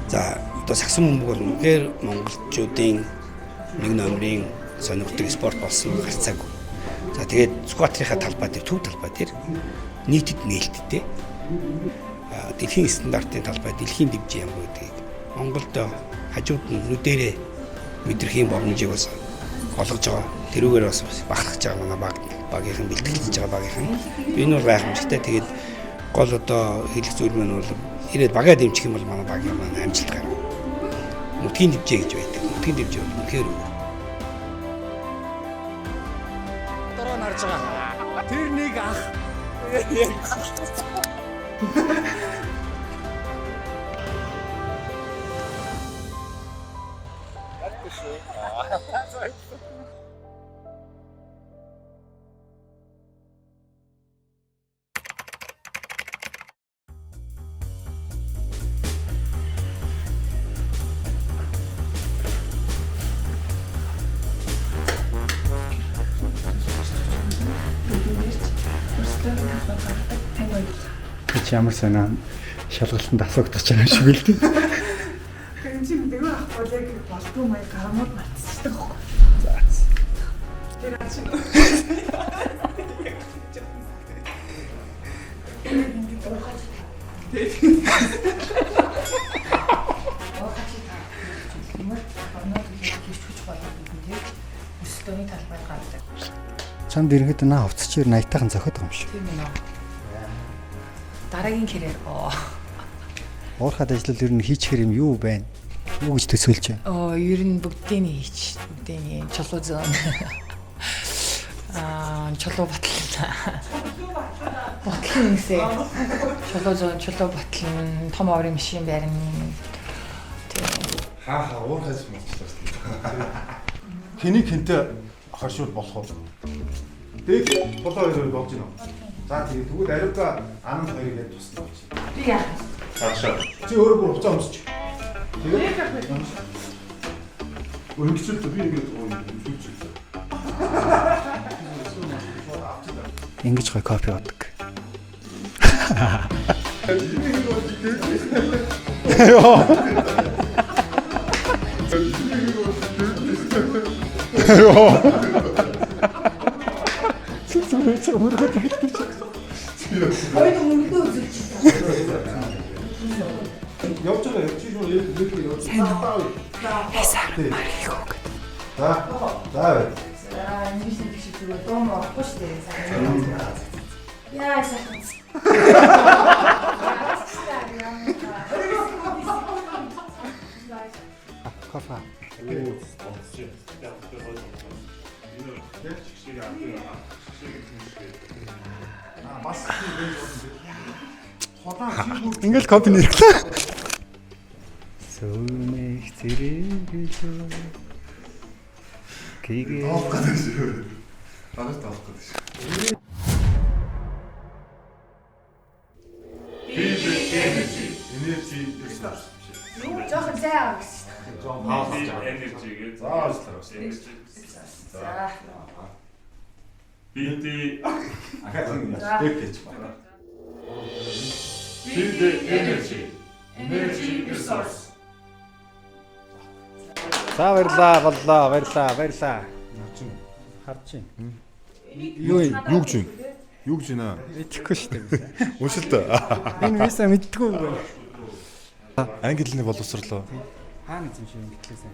За, одоо сагсан бөмбөг бол үнэхээр монголчуудын нэг номерын сонирхдаг спорт болсон гарцаагүй. За, тэгээд Сүхбаатарынхаа талбай дээр, төв талбай дээр нийтэд нээлттэй дэлхийн стандартын талбай, дэлхийн дивжин ямар гэдгийг Монголд хажууд нь нүдэрээ мэдрэх юм боломжийг бас олгож байгаа. Тэрүүгээр бас бахархаж байгаа манай баг багийнхан, бэлтгэлж байгаа багийнхан. Энэ бол гайхамшигтай. Тэгээд гол одоо хэлэх зүйл маань бол ирээд багаа дэмжих юм бол манай багийн маань амжилт гарна. Нутгийн дивжээ гэж байдаг. Нутгийн дивжээ бол үнэхээр өөр. Дөрөв харж байгаа. Тэр нэг ах. Чи ямар сонио шалгалтанд асуугдах ч юм шиг л дээ. Тэр чи мэдээгүй ах бол яг болдгоо маяг гармууд мартчихдаг байхгүй. За. Тэр аа чи. Чамд ерөнхийдөө наа хувцас чи ер нь аятайхан зохиод байгаа юм шиг. Тийм ээ. Дараагийн хэрээр оо. Уурхад ажлал ер нь хийчихэр юм юу байна? Юу гэж төсөөлж байна? Оо, ер нь бүгдийг нь хийч. Бүгдийг нь чулуу зөөн. Чулуу батлана. Батлана гэсэн. Чулуу зөөн, чулуу батлана, том оврын машин барина. Тийм. Хаа хаа уурхайс мэлчлээ шүү дээ. Хэнийг хинтээ хоршуул болох вэ? Тэг тулаа хоёр болж байна уу? За тэгээ тэгвэл ариука анан хоёрыг яг туслах болж. Би яах вэ? Цаашаа. Чи өөрөө бүр хувцас өмсч. Тэгээд Өнгөцөл би ингэж өнгөцөл. Ингэж гой кофе удаг. Явж байгаа явж шүү яг нэг явж. Сайн уу? Хайсаар марих үү гэдэг. За. За. За, ингэж нэг шиг зүгээр дуу морохгүй шүү дээ. Яа, сайхан. Кофе. Бас Ходаан чи бүр Ингээл кофе нэрхлээ. Сүүнэх зэрэгэлөө. Кигэ. Таах гэдэг шүү. Дагаж таах гэдэг шүү. Energy resource. Юу жоохон зай авах гэсэн шүү дээ. Energy гэж. За ажиллаа. Energy. За. BD ахаа тийм яа. Тэг гэж байна. BD energy. Energy resource. За, баярлаа, боллоо, баярлаа, баярлаа. Харж байна. Юу юм? Юу гэж юм? Юу гэж байна? Мэдэхгүй шүү дээ. Уншилт. Энэ виса мэддэггүй юм байна. Англи хэлний боловсрлоо. Хаана юм шиг мэдлээсэн.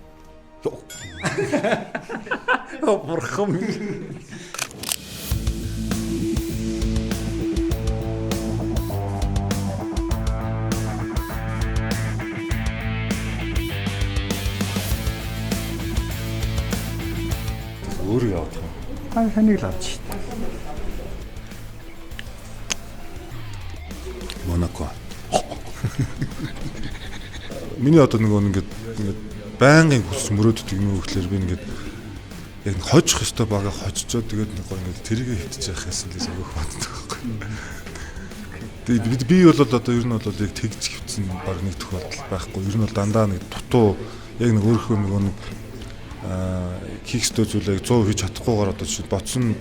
Бурхан минь. Өөрөө явах юм. Та хэнийг л авч шít. Монако. Миний одоо нөгөө ингээд ингээд байнгын хүсч мөрөөддөг юм уу гэхлээр би ингээд яг нэг хожих ёстой бага хожичоод тэгээд нэг гоо ингээд тэрийгэ хөвтөж явах гэсэн л айгүйх боддог байхгүй. Тэгээд би бол одоо ер нь бол яг тэгж хөвтсөн баг нэг тохиолдол байхгүй. Ер нь бол дандаа нэг дутуу яг нэг өөрийнхөө нөгөө нэг хийх ёстой зүйлээ 100% хийж чадахгүйгээр одоо жишээ бодсон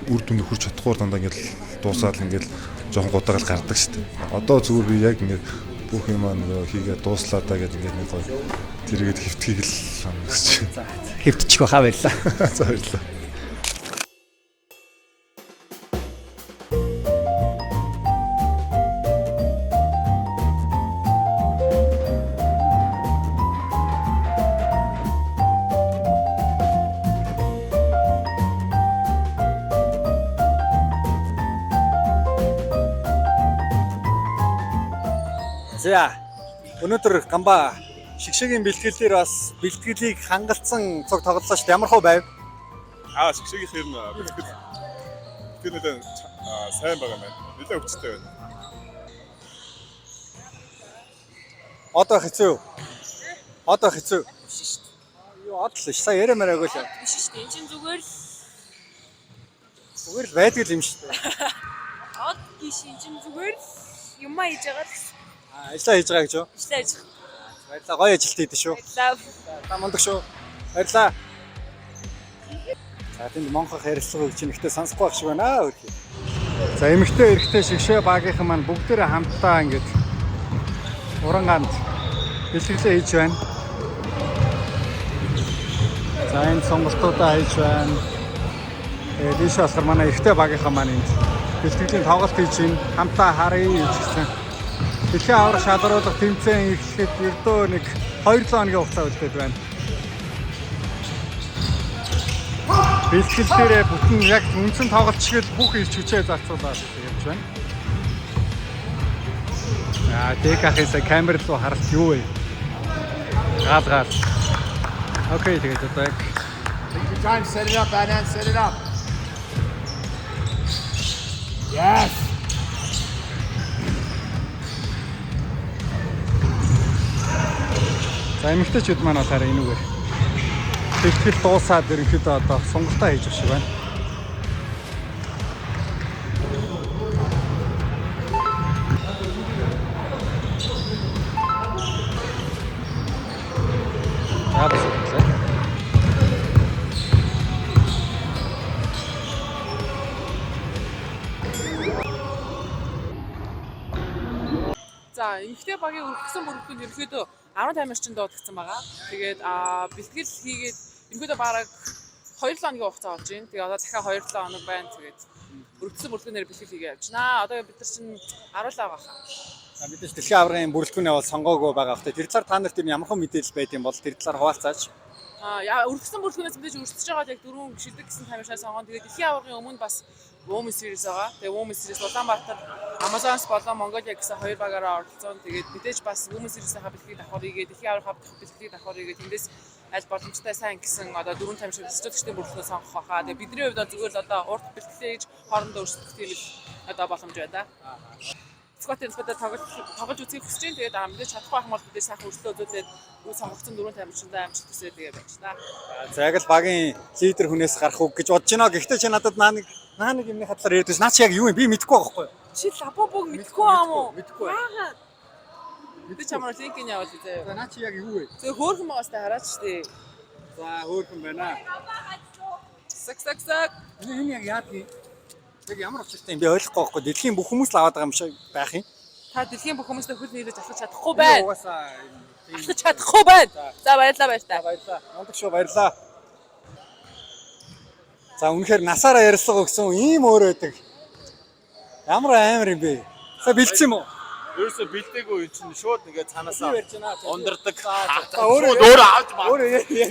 үр дүнд хүрч чадахгүйгээр дандаа ингээд дуусаад ингээд жоохон гутаагаал гардаг шүү дээ. Одоо зүгээр би яг ингээд Бүх юм аа нөгөө хийгээ дууслаа даа гэдэг ингээд нэг гоё тэргээд хэвтгийг л хүсэж байна. Хэвтчих байхаа баярлаа. За баярлалаа. За өнөөдөр Гамба шигшээгийн бэлтгэл дээр бас бэлтгэлийг хангалцсан цуг тоглолоо шүү дээ. Ямар хөө байв? Аа шигшээгийнх ер нь бэлтгэл бэлтгэл нэлээд сайн байгаа юм байна. Нэлээд өвчтэй байна. Одоо хэцүү юу? Одоо хэцүү. Юу од л ш. Сая яриа мараагүй л. Биш шүү дээ. Энд чинь зүгээр л Зүгээр л байдаг л юм шүү дээ. од биш энэ чинь зүгээр л юмаа хийж байгаа л гэсэн. Аа, Ажиллаа хийж байгаа гэж юу? Ажиллаа хийж байгаа. Баярлалаа. Гоё ажилт хийдэ шүү. Баярлалаа. Та мундаг шүү. Баярлалаа. За тэнд монхох ярилцлага өгч нэгтээ сонсохгүй байх шиг байна өөрхий. За эмэгтэй эрэгтэй шигшээ багийнхан маань бүгдээрээ хамтдаа ингээд уран ганд бэлтгэлээ хийж байна. За энэ сонголтуудаа хийж байна. Тэгээд ийш болохоор манай эрэгтэй багийнхан маань энд бэлтгэлийн тоглолт хийж байна. Хамтдаа харъя гэж хэлсэн. Дэлхийн аварга шалгаруулах тэмцээн эхлэхэд ердөө нэг 2-7 хоногийн хугацаа үлдээд байна. Бэлтгэл дээрээ бүтэн яг үндсэн тоглолт шиг л бүх ирч хүчээ зарцуулаад явж байна. Аа, ДК-ээс камер руу харалт юу вэ? Гал гал. Окей, тэгээд одоо яг Take your time, set it up, Adnan, set it up. Yes. За эмэгтэйчүүд маань болохоор энүүгээр бэлтгэл дуусаад ерөнхийдөө одоо сонголтоо хийж байгаа шиг байна. За бас үзлээ. За, эмэгтэй багийн өргөсөн бүрэлдэхүүн ерөнхийдөө 10 тамирчин дуудагдсан байгаа. Тэгээд бэлтгэл хийгээд ерөнхийдөө бараг 2-7 хоногийн хугацаа болж байна. Тэгээд одоо дахиад 2-7 хоног байна. Тэгээд өргөсөн бүрэлдэхүүнээр бэлтгэл хийгээ явчихнаа. Одоо бид нар чинь 10 л байгаа хаа. За мэдээж дэлхийн аваргын бүрэлдэхүүнээ бол сонгоогүй байгаа хэрэг. Тэр талаар та нарт ер нь ямар хон мэдээлэл байд юм бол тэр талаар хуваалцаач. Аа өргөсөн бүрэлдэхүүнээс мэдээж өрсөж байгаад яг дөрвөн шилдэг гэсэн тамирчнаа сонгоно. Тэгээд дэлхийн аваргын өмнө бас Women Series байгаа. Тэгээд Women Series Улаанбаатар, Amazons болон Mongolia гэсэн хоёр багаараа оролцсон. Тэгээд мэдээж бас Women Series-ийнхаа бэлтгэлийг давхар хийгээд дэлхийн аварга бэлтгэлийг давхар хийгээд тэндээс аль боломжтой сайн гэсэн одоо дөрвөн тамирчин өрсөлдөгчдийн бүрэлдэхүүн сонгох байхаа. Тэгээд бидний хувьд бол зүгээр л одоо урт бэлтгэлээ хийж хоорондоо өрсөлдөх тийм л одоо боломж байна да. Скотын талбайд тоглож үзхийг хүсэж байна. Тэгээд мэдээж чадахгүй байх юм бол мэдээж сайхан өрсөлдөө үзүүлээд үе сонгогдсон дөрвөн тамирчиндаа амжилт хүсээд тэгээ байж та. За яг л багийн лидер хүнээс гарах үг гэж бодож байна. Гэхдээ чи надад наа нэг юмны хатлаар ярьдээс наа чи яг юу юм би мэдэхгүй байгаа байхгүй юу? Чи лабубуг мэдэхгүй аам уу? Мэдэхгүй. Яагаад? Би чамаар линкийг явуул заяа. За наа чи яг юу вэ? Зөв хөөрхөн байгаас та хараач штэ. За хөөрхөн байна. Сак сак сак. Энэ яг яадаг юм? Яг ямар учиртай юм би ойлгохгүй байхгүй. Дэлхийн бүх хүмүүс л аваад байгаа юм шиг байх юм. Та дэлхийн бүх хүмүүстэй хөл нийлэж алхаж чадахгүй байна. Угаасаа Алхаж чадахгүй байна. За баярлалаа баярлалаа. Баярлалаа. Мундаг шүү баярлалаа. За үнэхээр насаараа ярьслага өгсөн ийм өөр байдаг. Ямар амар юм бэ? За бэлдсэн юм уу? Ерөөсө бэлдээгүй юм чинь шууд ингээд цаанаасаа ундардаг. За өөрөө өөрөө авч маа. Өөрөө яа.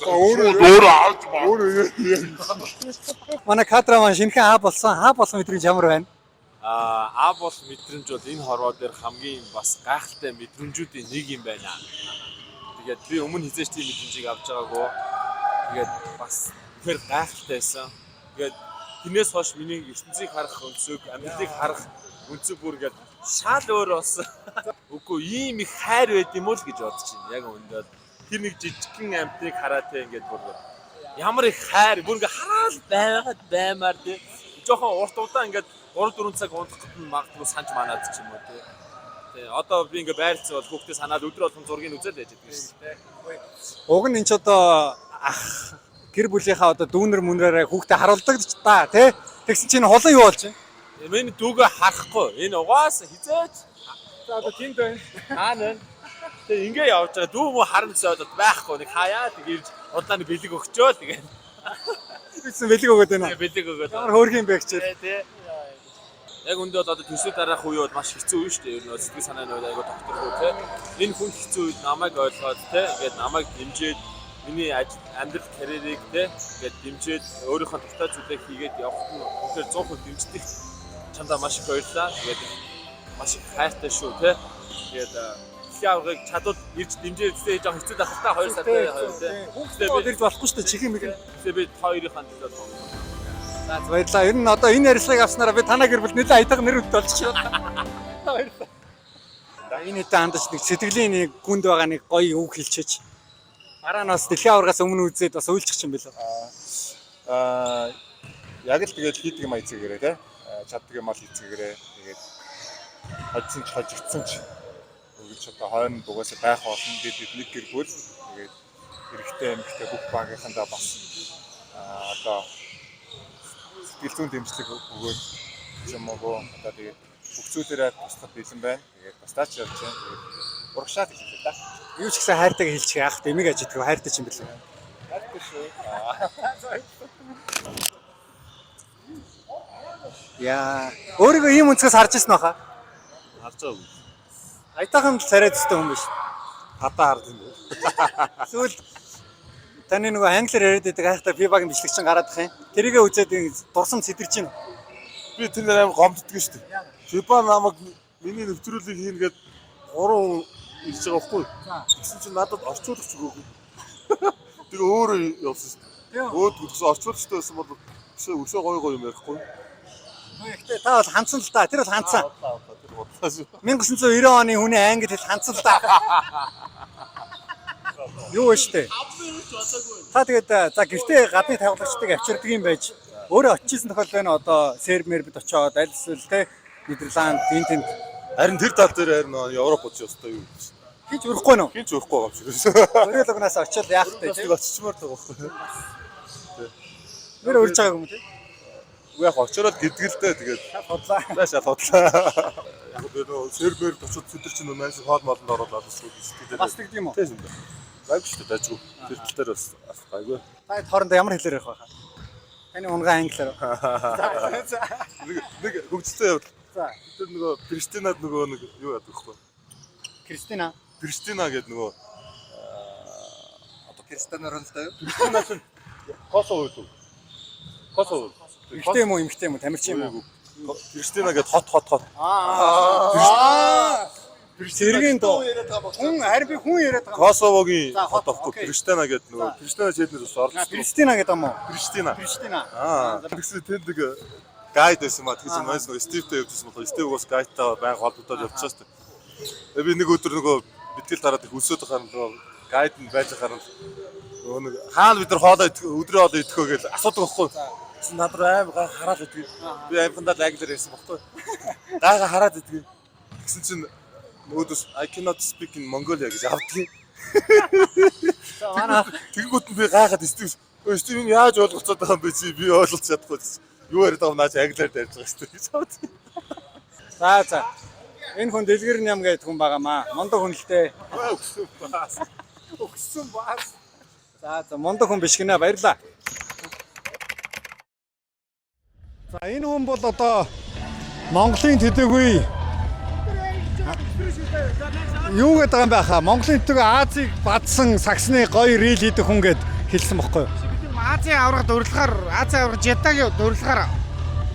За өөрөө өөрөө авч маа. Өөрөө Манай кадра маань шинэхэн аа болсон. Аа болсон мэдрэмж ямар байна? Аа бол мэдрэмж бол энэ хорвоо дээр хамгийн бас гайхалтай мэдрэмжүүдийн нэг юм байна. Тэгээд би өмнө хизээч тийм мэдрэмжийг авч байгаагүй. Тэгээд бас үнэхээр гайхалтай байсан. Тэгээд тэрнээс хойш миний ертөнцийг харах өнцөг, амьдралыг харах өнцөг бүр ингээд шал өөр болсон. Үгүй ийм их хайр байд юм уу л гэж бодож байна. Яг үүндээ тэр нэг жижигхэн амьтныг хараа те ингээд бүр ямар их хайр бүр ингээд хараал байгаад баймаар те. Жохон урт удаан ингээд 3 4 цаг унтах гэт нь магадгүй санаж манаад ч юм уу те. Тэ одоо би ингээд байрлцсан бол хүүхдээ санаад өдөр болгон зургийг үзэл байж байдаг шээ. Уг нь энэ ч одоо ах гэр бүлийнхаа одоо дүүнер мүнрээрээ хүүхдээ харуулдаг ч та тий. Тэгсэн чинь хулан юу болж байна? Миний дүүгээ харахгүй. Энэ угаасаа хизээч За, одоо тэнд байна. Хаана вэ? Тэгээ ингээ явж байгаа. Дүү мө харан зөөд байхгүй. Нэг хаяа тэг ирж удлаа нэг бэлэг өгчөө л тэгээ. Битсэн бэлэг өгөөд байна. Бэлэг өгөөд. Ямар хөөрхөн юм бэ гэж. Тий. Яг үндэ бол одоо төсөө дараах үе бол маш хэцүү үе шүү дээ. Ер нь бол сэтгэл санааны үед айгүй докторгүй тий. Энэ хүн хэцүү үед намайг ойлгоод тий. Ингээд намайг дэмжиж миний ажил амьдрал карьерийг тий. Ингээд дэмжиж өөрийнхөө дуртай зүйлээ хийгээд явахад нь үнэхээр 100% дэмждэг. Чамдаа маш их баярлалаа. Тэгээд маш их хайртай шүү тий. Тэгээд дэлхийн аваргыг чадвал ирж дэмжиж үзээ жоох хэцүү байх л та 2 сартай хоёр тий. Хүүхдээ бол ирж болохгүй шүү дээ. Чихэн мэг. Тэгээ би хоёрынхаа төлөө тоглоно. За, баярлалаа. Ер нь одоо энэ ярилцлагыг авснараа би танаа гэр бүл нэлээд аятайг нэр хүнд болчих шүү. Баярлалаа. За, энэ хэдэн хандаж нэг сэтгэлийн нэг гүнд байгаа нэг гоё үг хэлчихэж. Дараа нь бас дэлхийн аваргаас өмнө үзээд бас уйлчих юм билээ. Аа, яг л тэгээд хийдэг юм эцгээрээ те. Чаддаг юм ал эцгээрээ. Тэгээд хоцсон ч хожигдсон ч үргэлж одоо хойно бугуусаа байх болно. Бид нэг гэр бүл. Тэгээд эрэгтэй эмэгтэй бүх багийнхандаа бас одоо сэтгэл зүйн дэмжлэг өгөөд ч юм уу одоо тэгээд бүх зүйлээрээ туслах бэлэн байна. Тэгээд тастаач явж байна. Тэгээд урагшаа гэж хэлээ да. Юу ч гэсэн хайртайг хэлчих яах вэ? Эмиг ажиддаг хайртай ч юм билээ. Хайртай шүү. Яа. Өөрийгөө ийм өнцгөөс харж ирсэн баха. Харж байгаагүй. Аятайхан л царай төстэй хүн биш. Хадаа хард юм. Сүүл таны нөгөө англиар яриад байдаг айхтар FIBA-гийн бичлэг чинь гараад их юм. Тэрийгэ үзээд дурсам сэтэрч байна. Би тэр нэр амар гомддөг шүү дээ. FIBA намайг миний нэвтрүүлгийг хийнэ гээд 3 ирж байгаа байхгүй. Тэгсэн чинь надад орчуулагч өгөөгүй. Тэгээ өөрөө явсан шүү дээ. Өөд гүтсэн орчуулагчтай байсан бол өсөө гоё гоё юм ярихгүй. Гэхдээ та бол хандсан л да. Тэр бол хандсан. Тэр бодлоо шүү. 1990 оны хүний англи хэл хандсан л да. Юу вэ штэ? Та тэгээд за гэртээ гадны тавиулагчдыг авчирдаг юм байж өөрөө очижсэн тохиолдол байна одоо Серб мербд очиод аль эсвэл те Нидерланд энэ тэнд Харин тэр тал дээр харин Европ очиж ёстой юу гэж. хийж өрөхгүй нөө. Хинч өрөхгүй байгаа юм шиг. Өрөөлөгнөөс очиод яах вэ те? Нэг очичмаар л байгаа байхгүй. Нэр өрж байгааг юм те? Үгүй яг очиороод гэдэг л дээ тэгээд Худлаа. цаашаа худлаа. Яг би нөгөө Сербээр очиод сүдэр чинь нөгөө шиг хоол молонд ороод алсгүй сэтгэлээ. Бас тэгдэм юм уу? Тийм юм. Гайгүй шүү дээ, дайггүй. Тэр тал дээр бас гайгүй. Та хэд хоорондоо ямар хэлээр ярих вэ? Таны унгаа англиар. За. Нэг хөгжөлтэй явдал. За. Тэр нөгөө Кристинад нөгөө нэг юу яадаг вэ? Кристина. Кристина гэдэг нөгөө Одоо Кристиано Роналдо юу? Кристина чинь Косово үү? Косово. Эмэгтэй юм уу, эмэгтэй юм уу, тамирчин юм уу? Кристина гэдэг хот хот хот. Аа. Сэргийн дуу. Хүн харин би хүн яриад байгаа. Косовогийн За, хот хот, байхгүй. окей. Кристина гэдэг нөгөө Кристина чэднээс бас оролцсон. Кристина гэдэг юм уу? Кристина. Кристина. Аа. Тэгсэн тэнд нэг гайд байсан маа. Тэгсэн манайс нөгөө Стивтэй явжсэн болоо. Стив бас гайдтай байнга холбогдоод явчихсан шүү дээ. Би нэг өдөр нөгөө бэлтгэл дараад их өсөөд байхаар нөгөө гайд нь байж байхаар нөгөө нэг хаана бид нар хоолоо идэх өдрийн хоолоо идэх вэ гэж асуудаг байхгүй. Тэгсэн над руу аим гай хараад идэх. Би аимхандаа л англиар ярьсан байхгүй. Гайга хараад идэх. Тэгсэн чинь нөгөөдөөс I cannot speak in Mongolia гэж авдгийг. Манай Тэгэнгүүт нь би гайхаад Стив өө Стив энэ яаж ойлгоцоод байгаа юм бэ чи би ойлгож чадахгүй. Юу яриад байгаа юм наа чи англиар ярьж байгаа шүү дээ гэж авдгийг. За за. Энэ хүн дэлгэр ням гэдэг хүн байгаамаа. Мундаг хүн л дээ. Өгсөн бас. Өгсөн бас. За за, мундаг хүн биш гинэ, баярлаа. За, энэ хүн бол одоо Монголын төдийгүй юу гэдэг юм бэ хаа? Монголын төдийгүй Азийг бадсан саксны гоё reel хийдэг хүн гэд хэлсэн бохгүй юу? Азийн аваргад урилгаар Азийн аварга Жедагийн урилгаар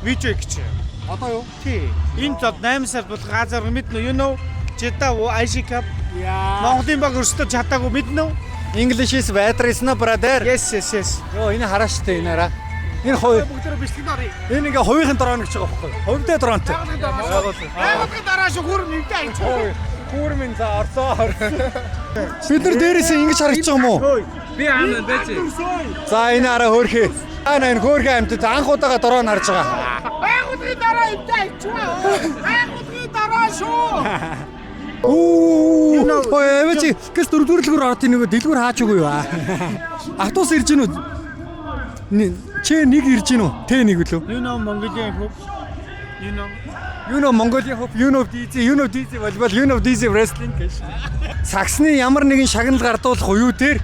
видео гэж. Одоо юу? Тий. Энэ зод 8 сард болох Азийн аварга мэднэ үү? You know Jeddah IC Cup. Монголын баг өрсөлдөж чадаагүй мэднэ үү? English is better is no brother. Yes. Йоо, энэ хараа штэ энэ араа. Энэ хувь Бүгдээрээ бичлэгт оръё. энэ ингээ хувийнхын дрон гэж байгаа бохгүй юу? Хувьдээ дронтой. Байгууллагын дараа шүү хүрм юмтай хайч. Хүүр минь за орсоо. Бид нар дээрээс ингэж харагдаж байгаа юм уу? Би аана байж. За, энэ араа хөөрхий. Аа, энэ хөөрхий амьтад анх удаага дрон харж байгаа. Байгууллагын дараа юмтай хайчваа. Байгууллагын дараа шүү. Оо, ой, чи гэс дөрөвдүгээр ороод нэг дэлгүүр хаач үгүй юу? Автобус ирж гинүү? Чи нэг ирж гинүү? Тэ нэг үлээ. You know Mongolian hoop. You know. You know Mongolian Hope, you know DZ, you know DZ volleyball, you know DZ wrestling гэж. Сагсны ямар нэгэн шагнал гардуулах үеүдээр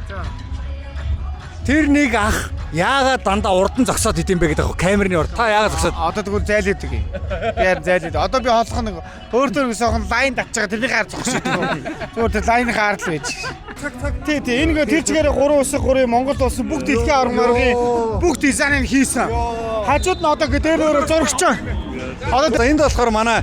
тэр нэг ах яагаад дандаа урд нь зогсоод идэм бэ гэдэг аах камерны урд. Та яагаад зогсоод? Одоо тэгвэл зайлдаг юм. Би харин зайлдаг. Одоо би хооллох нэг өөр төр гэсэн line татж байгаа тэрний гар зогсож идэг. Зүгээр тэр line ы ард л байж. Тий, тий. Энэ тэр чигээрээ 3 улсын 3 Монгол улсын бүх дэлхийн аварга маргын бүх дизайныг хийсэн. Хажууд нь одоо тэр өөрөө зурагч. Одоо энд болохоор манай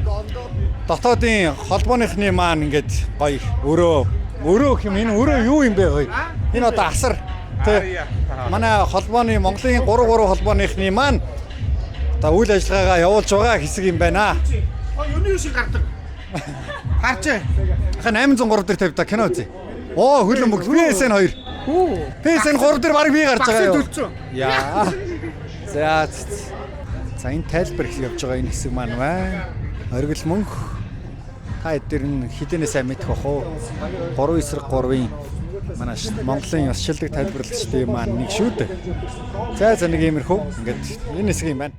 дотоодын холбооныхны маань ингээд гоё өрөө өрөө гэх юм, энэ өрөө юу юм бэ гоё. Энэ одоо асар тэ манай холбооны Монголын 3 3 холбооныхны маань одоо үйл ажиллагаагаа явуулж байгаа хэсэг юм байна. Юуны шиг гардаг. Харч. Ха 803 дээр тавьда кино үзье. Оо, хөлөн мөг PSN 2. PSN 3 дээр баг би гарч байгаа юу? Яа. За за, энэ тайлбар их явж байгаа энэ хэсэг маань байна. Оргил мөнх та эдгээр нь хэдийнэ сайн мэдэх бах уу? 3 эсрэг 3-ын манай Монголын ёсшилдэг тайлбарлагчдын маань нэг шүү дээ. За за, нэг иймэрхүү ингээд энэ хэсэг юм байна.